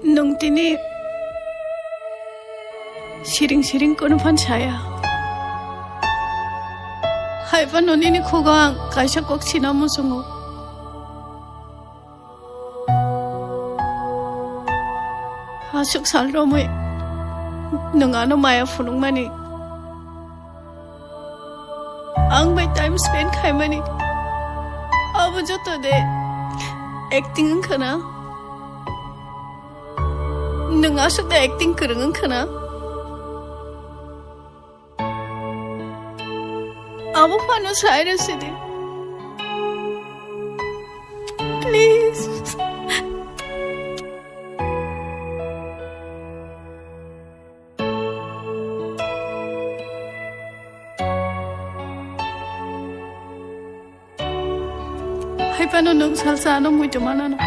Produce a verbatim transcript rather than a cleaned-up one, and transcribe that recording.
Nwng tini siring siring kunu phan saya. Hai phano nini khugo ang kaisa kok sina muchungo. Aswk sal romwi nwng ano maya phunukmani, ang bai time spend khaimani, abo joto de acting wngkha na? Nwng aswk de acting kwrwng wngkha na? Abo phano sai rw sidi. Please. Hai phano nwng salsa ano muitu manano.